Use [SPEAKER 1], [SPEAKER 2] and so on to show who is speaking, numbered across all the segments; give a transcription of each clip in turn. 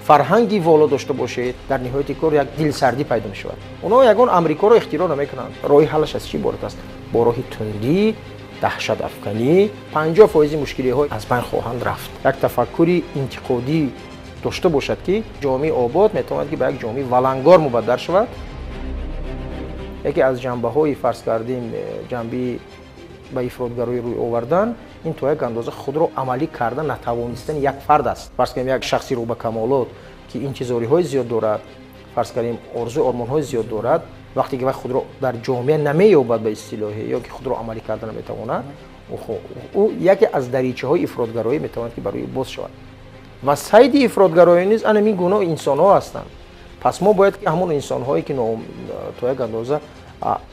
[SPEAKER 1] Фарҳанги воло дошта бошед, дар ниҳояти кор як дилсардӣ пайдо мешавад. Онҳо ягон Амрикоро ихтироъ намекунанд. Роҳи ҳаллаш аз чӣ иборат аст? Бо роҳи тундӣ, даҳшатафканӣ 50% мушкилиҳо аз байн хоҳанд рафт. Як тафаккури интиқодӣ дошта бошад, ки ҷомеаи обод метавонад, ки ба як ҷомеаи валангор мубаддал шавад. Яке аз ҷанбаҳои, фарз кардем, ҷанбаи ба ифротгароӣ рӯй овардан, ин то як андоза худро амалӣ карда натавонистани як фард аст. Фарз кардем, як шахси рӯ ба камолот, ки интизориҳои зиёд дорад, фарз кардем, орзу ормонҳои зиёд дорад, вақте ки вай худро дар ҷомеа намеёбад, ба истилоҳе, ё ки худро амалӣ карда наметавонад, ӯ яке аз даричаҳои ифротгароӣ метавонад, ки барои ӯ боз шавад. Ва сайди ифротгароӣ низ ана ҳамин гуна инсонҳо ҳастанд. Пас мо бояд ки ҳамон инсонҳое, ки то як андоза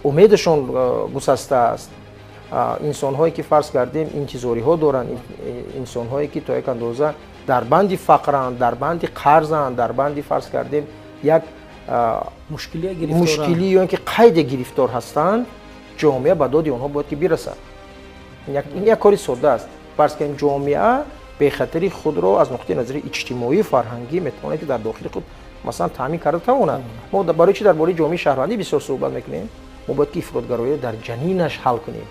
[SPEAKER 1] умедашон гусастааст, инсонҳое, ки, фарз кардем, интизориҳо доранд, инсонҳое, ки то як андоза дар банди фақранд, дар банди қарзанд, дар банди, фарз кардем, як мушкилӣ ё ин ки қайде гирифтор ҳастанд, ҷомеа ба доди онҳо бояд ки бирасад. Ин як кори содда аст. Фарз кардем, ҷомеа бехатари худро аз нуқтаи назари иҷтимоӣ, фарҳангӣ метавонад, ки дар дохили худ, масалан, таъмин карда тавонад. Мо барои чӣ дар бораи ҷомеаи шаҳрвандӣ бисёр суҳбат мекунем? Мо бояд ки ифротгароиро дар ҷанинаш ҳал кунем.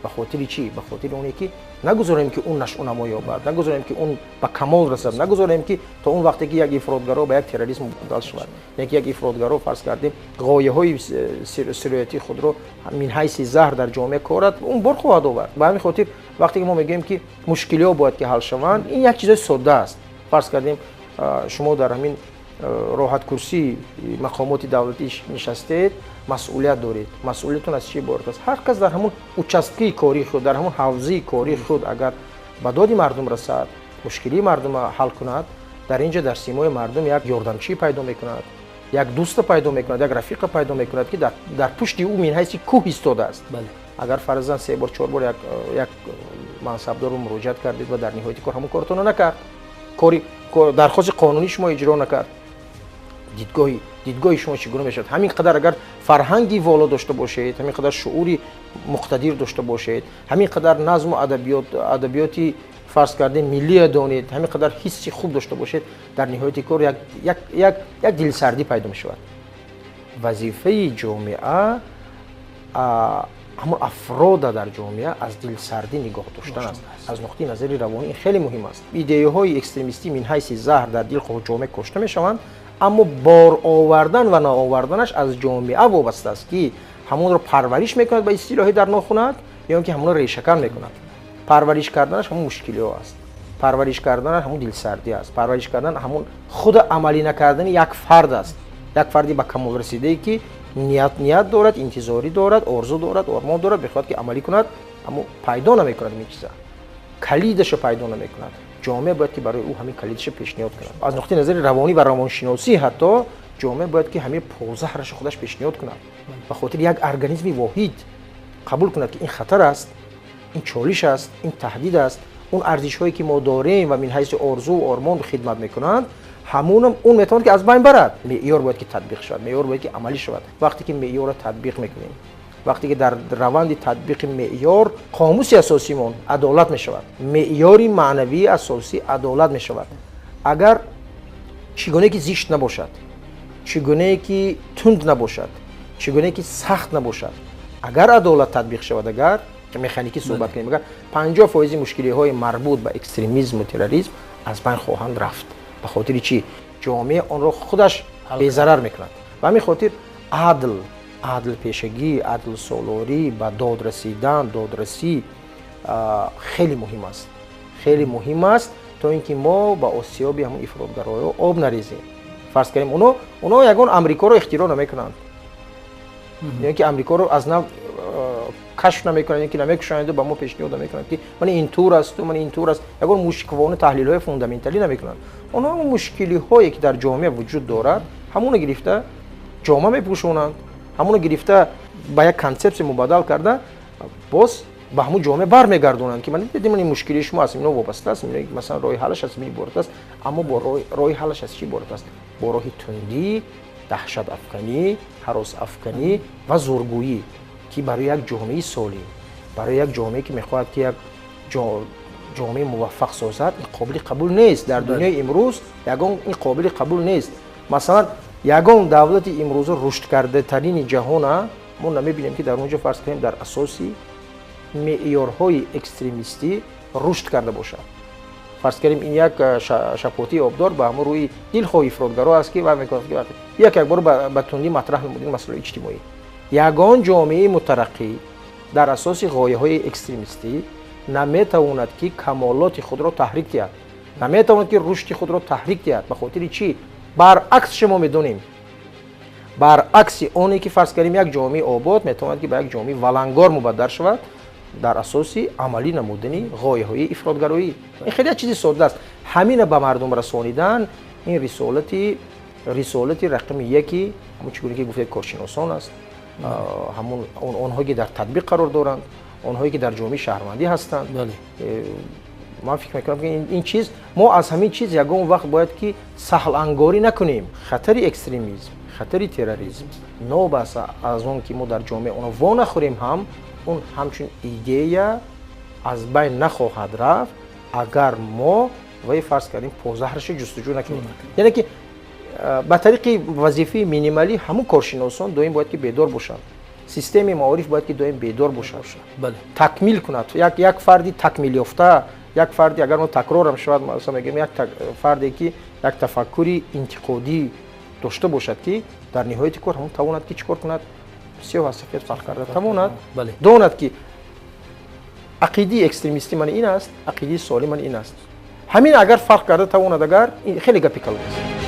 [SPEAKER 1] Ба хотири чӣ? Ба хотири оне ки нагузорем, ки он нашъунамо ёбад, нагузорем, ки он ба камол расад, нагузорем, ки то он вақте ки як ифротгаро ба як терроризм мубаддал шавад, яке як ифротгаро, фарз кардем, ғояҳои сироятии худро мин ҳайси заҳр дар ҷомеа корад, он бор хоҳад овард. Ба ҳамин хотир, вақте ки мо мегӯем, ки мушкилиҳо бояд ки ҳал шаванд, ин як чизои содда аст. Фарз кардем, шумо дар ҳамин роҳаткурсии мақомоти давлатӣ нишастед, масъулият доред. Масъулиятон аз чӣ иборат аст? Ҳар кас дар ҳамон участкаи кории худ, дар ҳамон ҳавзаи кории худ агар ба доди мардум расад, мушкилии мардумро ҳал кунад, дар ин ҷо дар симои мардум як ёрдамчӣ пайдо мекунад, як дӯста пайдо мекунад, як рафиқа пайдо мекунад, ки дар пушти ӯ мин ҳайси кӯҳ истодааст. Агар, фарзан, се бор, чор бор як мансабдорро муроҷиат кардед ва дар ниҳояти кор ҳамон коротонро накард, кори дархости қонунии шумо иҷро накард, дидгоҳи шумо чӣ гуна мешавад? Ҳамин қадар агар фарҳанги воло дошта бошед, ҳамин қадар шуури муқтадир дошта бошед, ҳамин қадар назму адабиёти, фарз кардем, миллия донед, ҳамин қадар ҳисси хуб дошта бошед, дар ниҳояти кор як дилсардӣ пайдо мешавад. Вазифаи ҷомеа ҳамон афрода дар ҷомеа аз дилсардӣ нигоҳ доштан аст. Аз нуқтаи назари равонӣ ин хеле муҳим аст. Идеяҳои экстремистӣ мин ҳайси заҳр дар дилхоҳ ҷомеа кошта мешаванд, аммо бор овардан ва наоварданаш аз ҷомеа вобаста аст, ки ҳамонро парвариш мекунад, ба истилоҳӣ дар нохунак, ё ин ки ҳамонро решакан мекунад. Парвариш карданаш ҳамон мушкилиҳо аст, парвариш карданаш ҳамон дилсардӣ аст, парвариш кардан ҳамон худа амалӣ накардани як фард аст, як фарди ба камол расидае, ки ният дорад, интизорӣ дорад, орзу дорад, ормон дорад, мехоҳад, ки амалӣ кунад, аммо пайдо намекунад ин чиза, калидаша пайдо намекунад. Ҷомеа бояд ки барои ӯ ҳамин калидаша пешниҳод кунад. Аз нуқтаи назари равонӣ ва равоншиносӣ ҳатто ҷомеа бояд ки ҳамин позаҳраша худаш пешниҳод кунад, ба хотири як организми воҳид қабул кунад, ки ин хатар аст, ин чолиш аст, ин таҳдид аст. Он арзишҳое, ки мо дорем ва мин ҳайси орзу ормон хидмат мекунанд, ҳамонам он метавонад, ки аз байн барад. Меъёр бояд ки татбиқ шавад, меъёр бояд ки амалӣ шавад. Вақте ки меъёрро татбиқ мекунем, вақте ки дар раванди татбиқи меъёр қомуси асосимон адолат мешавад, меъёри маънавии асосӣ адолат мешавад, агар чӣ гунае ки зишт набошад, чӣ гунае ки тунд набошад, чӣ гунае ки сахт набошад, агар адолат татбиқ шавад, агар механикӣ суҳбат кунем, агар 50% мушкилиҳои марбут ба экстремизму терроризм аз байн хоҳанд рафт. Ба хотири чӣ? Ҷомеа онро худаш безарар мекунад. Ба ҳамин хотир адл, адлпешагӣ, адлсолорӣ, ба дод расидан, додрасӣ хеле муҳим аст, хеле муҳим аст, то ин ки мо ба осиёби ҳамон ифротгароё об нарезем. Фарз кардем, оно ягон Амрикоро ихтироъ намекунанд ё ки Амрикоро аз нав кашф намекунанд, ё ки намекушоянду ба мо пешниҳод намекунанд, ки ман ин тур асту ман ин тур аст. Ягон мушквона таҳлилҳои фундаменталӣ намекунанд. Онҳо мушкилиҳое, ки дар ҷомеа вуҷуд дорад, ҳамоно гирифта ҷома мепӯшонанд, ҳамоно гирифта ба як консепсия мубаддал карда, боз ба ҳамун ҷомеа бармегардонанд, ки ман дидем, ин мушкилии шумо аст, ино вобаста аст, масалан, роҳи ҳаллаш аз ин иборат аст. Аммо бо роҳи ҳаллаш аз чӣ иборат аст? Бо роҳи тундӣ, даҳшатафканӣ, ҳаросафканӣ ва зӯргӯӣ, ки барои як ҷомеаи солим, барои як ҷомеае, ки мехоҳад, ки як Ҷомеаи муваффақ созад, ин қобили қабул нест. Дар дунёи имрӯз ягон ин қобили қабул нест. Масалан, ягон давлати имрӯза рушдкардатарини ҷаҳона мо намебинем, ки дар он ҷо, фарз кунем, дар асоси меъёрҳои экстремистӣ рушд карда бошад. Фарз кардем, ин як шапотии обдор ба ҳамон рӯи дилхоҳ ифротгаро аст, ки вай мекунад, ки як бор ба тундӣ матраҳ намудани масъалаи иҷтимоӣ. Ягон ҷомеаи мутараққӣ дар асоси ғояҳои экстремистӣ наметавонад, ки камолоти худро таҳрик диҳад, наметавонад, ки рушди худро таҳрик диҳад. Ба хотири чӣ? Баръакс, шумо медонем, баръакси оне ки, фарз кардем, як ҷомеаи обод метавонад, ки ба як ҷомеаи валангор мубаддал шавад дар асоси амалӣ намудани ғояҳои ифротгароӣ. Ин хеле як чизи содда аст. Ҳамина ба мардум расонидан, ин рисолати рақами яки ҳамон, чӣ гуна ки гуфтед, коршиносон аст, ҳамон онҳое ки дар татбиқ қарор доранд, онҳое ки дар ҷомеаи шаҳрвандӣ ҳастанд. Ман фикр мекунам, ки ин чиз, мо аз ҳамин чиз ягон вақт бояд ки саҳлангорӣ накунем. Хатари экстремизм, хатари терроризм, новобаста аз он ки мо дар ҷомеа онро во нахӯрем ҳам, он ҳамчун идея аз байн нахоҳад рафт, агар мо вай, фарз кардем, позаҳрашо ҷустуҷӯ накунем. Яъне ки ба тариқи вазифаи минималӣ ҳамун коршиносон доим бояд ки бедор бошанд, системаи маориф бояд ки доим бедор бошад, такмил кунад. Як фарди такмилёфта, як фарди, агар мо такрорам шавад, масалан мегӯем, як фарде ки як тафаккури интиқодӣ дошта бошад, ки дар ниҳояти кор ҳамон тавонад, ки чӣ кор кунад, сиёҳ аз сафед фарқ карда тавонад, донад, ки ақидаи экстремистӣ ман ин аст, ақидаи солим ман ин аст. Ҳамин агар фарқ карда тавонад, агар, ин хеле гапи калон аст.